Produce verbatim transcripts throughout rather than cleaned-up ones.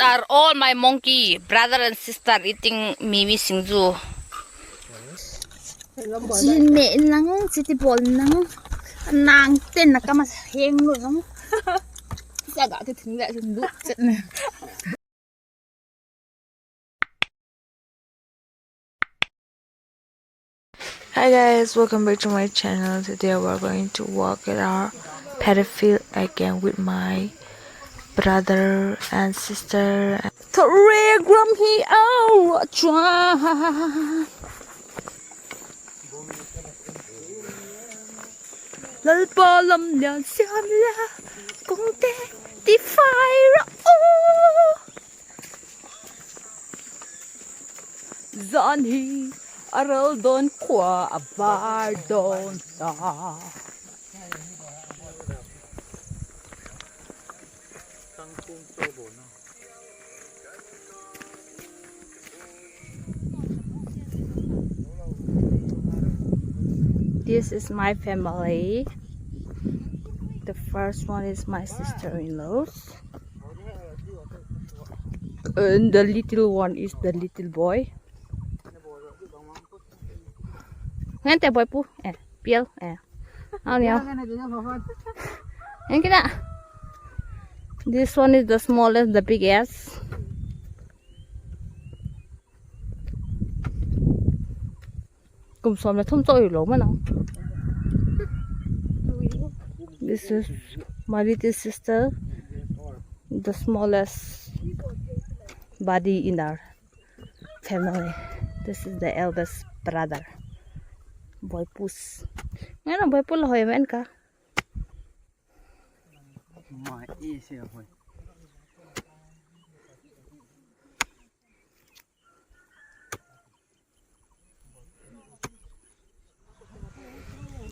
are all my monkey, brother and sister eating Mimi singju. Chin me in lang, chiti bol in lang. Nang ten na kama heng lo lang. Sa ga ke thing le lu chet ne. Hi guys, welcome back to my channel. Today we're going to walk at our paddy field again with my brother and sister. Thore gram hi au chua. Lalpa lam lian siam la, kongte ti fai ra u. Zan hi a ral dawn khua a bar dawn ta. This is my family. The first one is my sister-in-law. And the little one is the little boy. Ngan te boy pu. Eh, pial. Eh. Au ni au. Ngan kina. This one is the smallest, the biggest. Kum sawm le thum chau i lo ma nang. This is my little sister, the smallest body in our family. This is the eldest brother. Boy pus. Ngai na boy pu la hoi men ka.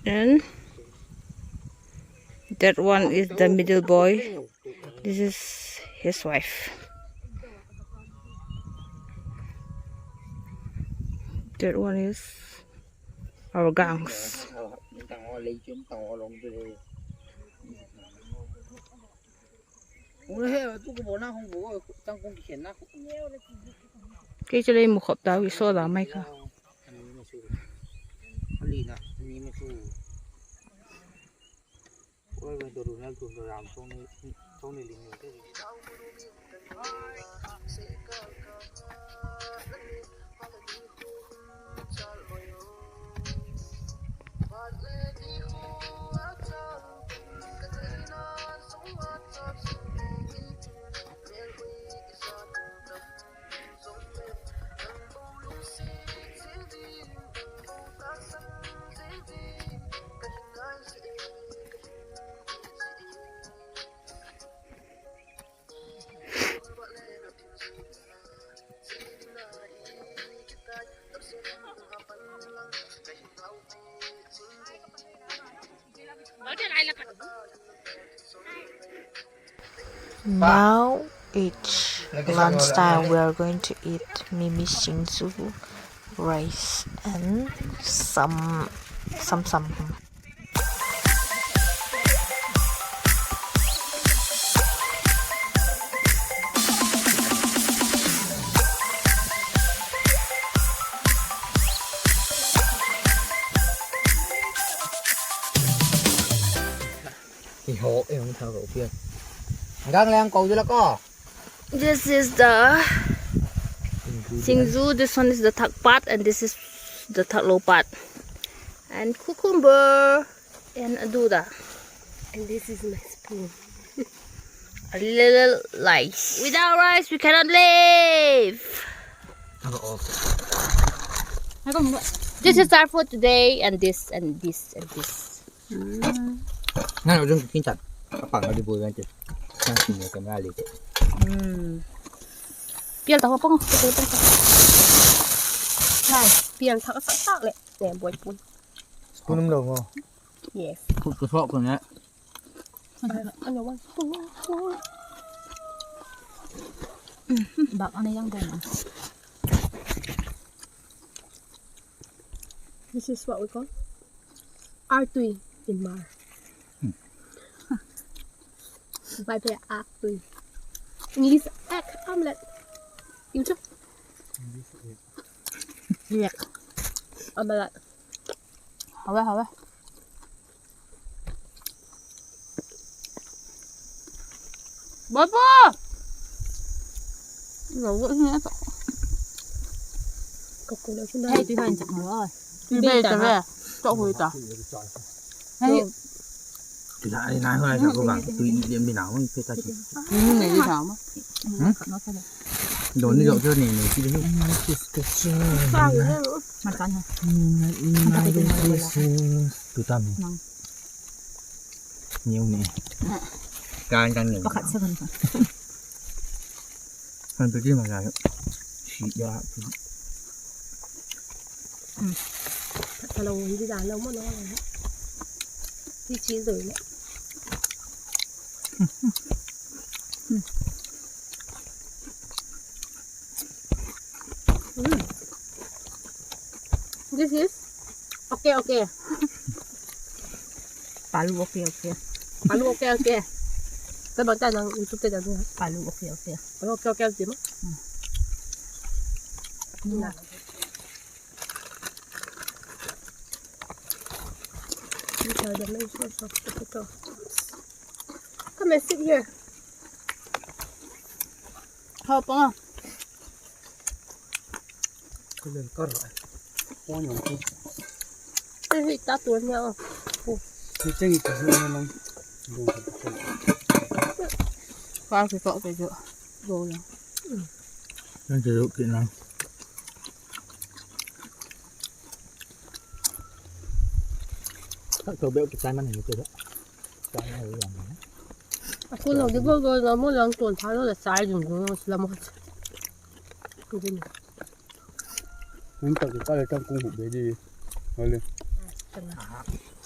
And that one is the middle boy. This is his wife. That one is our gangs. Kei chu lei mu khop tau i so da mai kha. Now it's lunchtime. We are going to eat mimi singju, rice, and some, some, some. Gang leng ko dila ko. This is the singju, this one is the thak part, and this is the thak lo part. And cucumber, and aduda. And this is my spoon. A little rice. Without rice, we cannot live. This is our food today, and this, and this, and this. Ngan lo jong kin chat. Ka pang ka di bui kan ti. Ngan kin ne ka na li te. Pial ta ko pang. Pial ta ka sa ta le. Ne boy pun. Spoon um lo ngo. Yes. Khut ka sok ko ne. Ano wan. Bak ano yang dong. This is what we call artui in Hmar. Bai pe artui. English ek Omelette. Iu chu. Omelette. Hau e, hau e. Baba! Lo, lo, lo. Hei, ti han chak mo. Ti be ta ve. Tok hui ta. Hei. Ti la ai nai hoi sa ko ba. Tui ni liam bi na hoi pe ta chu. Ni ni ni ta ma. Hmm? Don ni lo chu ni ni ti. Sa ni lo. Ma tan ha. Tu tam. Nang. Niu ni. Kan kan ni. Pakhat sa kan. Kan tu di ma la. Si ya. Ka lo hi di dan lo mo no. Ti chi doi le. Mm. This is okay, okay. Palu okay, okay. Palu okay, okay. Ka bang ta nang YouTube te da. Palu okay, okay. Palu okay, okay, di mo. Mm. These are the main source of potato. Come and sit here. Hau pa. Ka len kar. Pon yong ku. Ei, ta tu nia. Ku. Ni cheng i ka hu na lang. Ka ki to ke jo. Go la. Nang jo ki na. Ka to beu ki tai man ni ke. Tai man ni. A kun lo di go go la mo lang ton tha lo la sai dun dun la mo. Ku din. Nang tak ka le tang kung hu be di. Hale.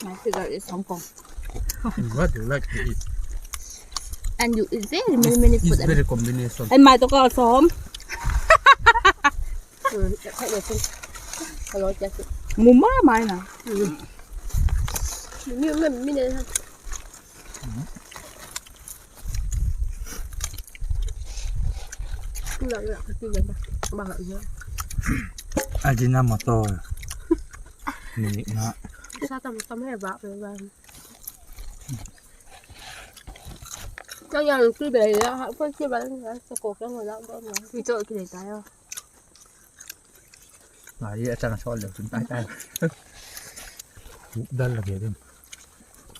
My figure is Hong Kong. What do you like to eat? And you eat very many, many food. It's very combination. And my to ka also home. Mu ma mai na. Mi, mi, mi ne. Ajinomoto. Ni na. Sa tam tam he ba ba. Ka yang tu be ya, ha, ko ki ba, sa ko ka mo la ba. Ni to ki le ta yo. Ngai a chang a sawl leh chun tai tai. Dal la ke din.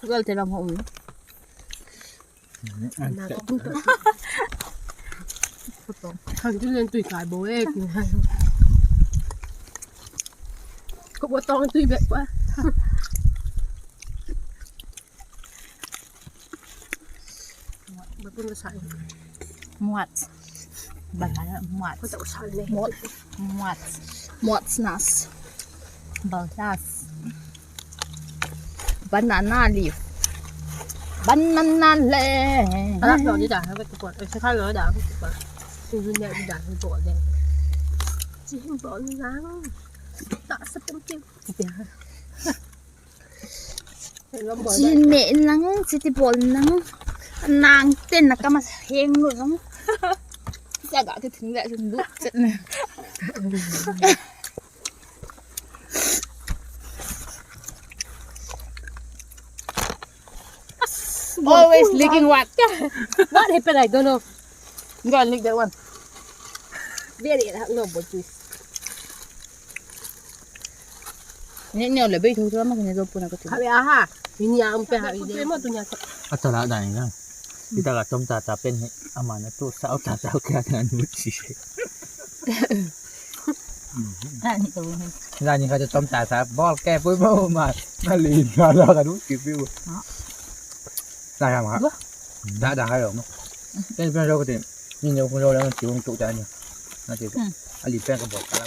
Dal te lam ho. Hang tu len tui kai bo e. Ko bo tong tui bek pa. Muat. Banana muat. Muat. Muat. Muat nas. Balsas. Banana leaf. Banana leaf. Alak lo di da, ha, tu ko. Ei, sa kha lo da, tu ko. Tu ne di da, tu ko le. Chi hin bo ni lang. Ta sa pum ti. Chi ne lang, chi ti bol lang. Nang ten na ka ma heng nu lang. Sa ga ti thing le lu chet na. Always leaking what? What happened? I don't know. Go and lick that one. Very hard, no, but this. Ni ni le bei thu thu ma ni zo puna ka tu. Khabe a ha. Ni ni a um pe ha i de. A ta la da ni na. Ita ka tom ta ta pen he. Ama na tu sa ta ta ka na nu chi. Ani to ni. Ani ka tom ta ta bol ke pui mo ma. Ma li na la ka nu ki piu. Da ya ma. Da da ha yo ma. Pen pen ro ka te. Ni ni ku ro la ti ung tu ta ni. Na ti. Ali pen ka bol ka la.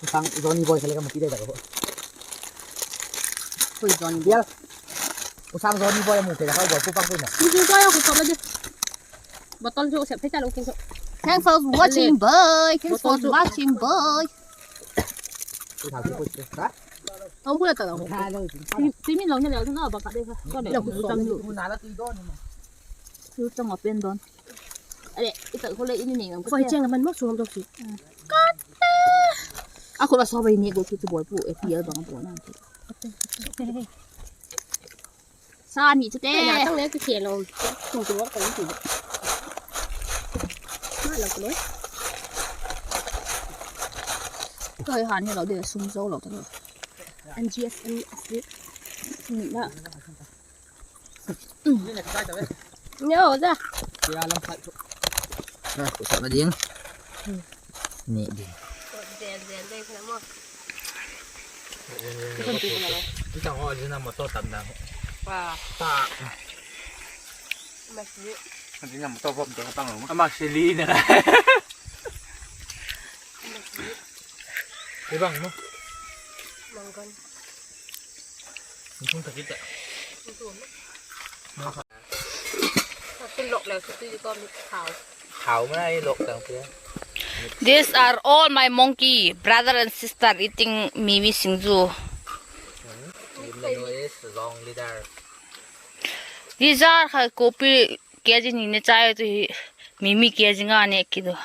Sang Johnny boy ka le ka ma ti de da ko. Pui Johnny boy. Ku sang Johnny boy mu te da ka bol ku pang pui na. Ni ni ko ya ku to la de. Bottle chu sep thei cha lo king chu. Thanks for watching, bye. Thanks for watching, bye. Tui thau ti pui chu, ha? Ong pui la ta lo. Tui min lo ne le na ba ka de ka. Ko ne lo ku chang lu. Chu chang a pen don. Ale, i tak khole i ni nei mang. Khoi cheng a man mo sum do si. Ka. A khole so bai ni go ki chu boi pu e ti al bang a boi nang ki. Sa ni chu te. Na tang le ki khe lo. Tung chu ko ti. Ma lo ko lo. Ko han ni lo de sum zo lo ta lo. N G S N S. Ni la. Nyo da. Khuasakna ding. Ni ding. Itang ho ding na motor tam dang. Pa. Pa. Ama si. Ding na motor bom ding tang lo. Ama si li na. Ibang mo. Manggan. Thum ta kit ta. Thau ma i lok tang pia. These are all my monkey brother and sister eating Mimi singju. These are kha kopi K G ni ne chai tu hi, Mimi K G nga ne kidu.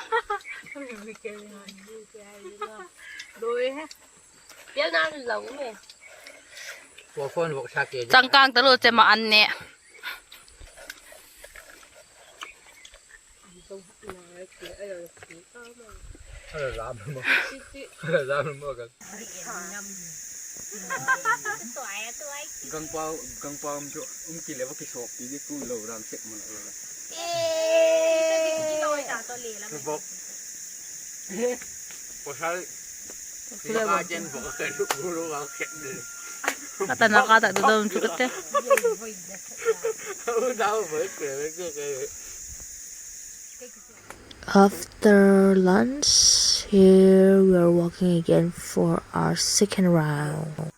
Changkâng talu che ma an ne. Gangpau, gangpau um chu, um kile va kisawppi di ku lo rang sek man lo la. Pasal. Ka ta na ka ta dodom chu ka te. After lunch, here we are walking again for our second round.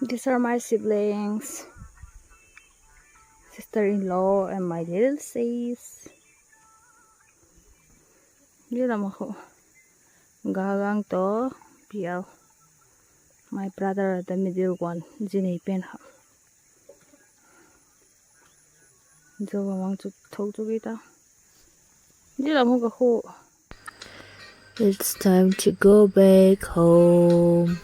These are my siblings, sister-in-law, and my little sis. Zia lam ah khu Gagang to Pial, my brother, the middle one, zi nei pen kha. Zo vang chu tho chu ki ta. Zia lam ah khu ka khu. It's time to go back home.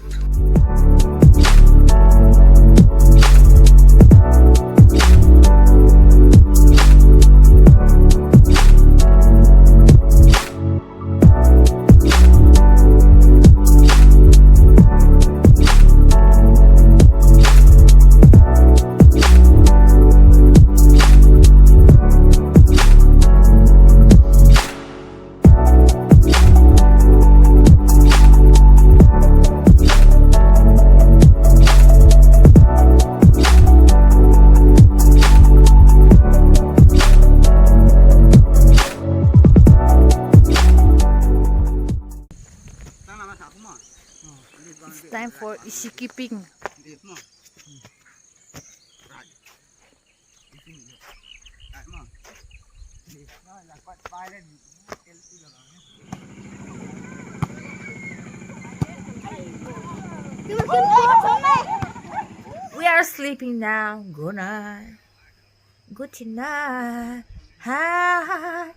It's time for Ishiki ping. We are sleeping now. Good night. Good night. Hi.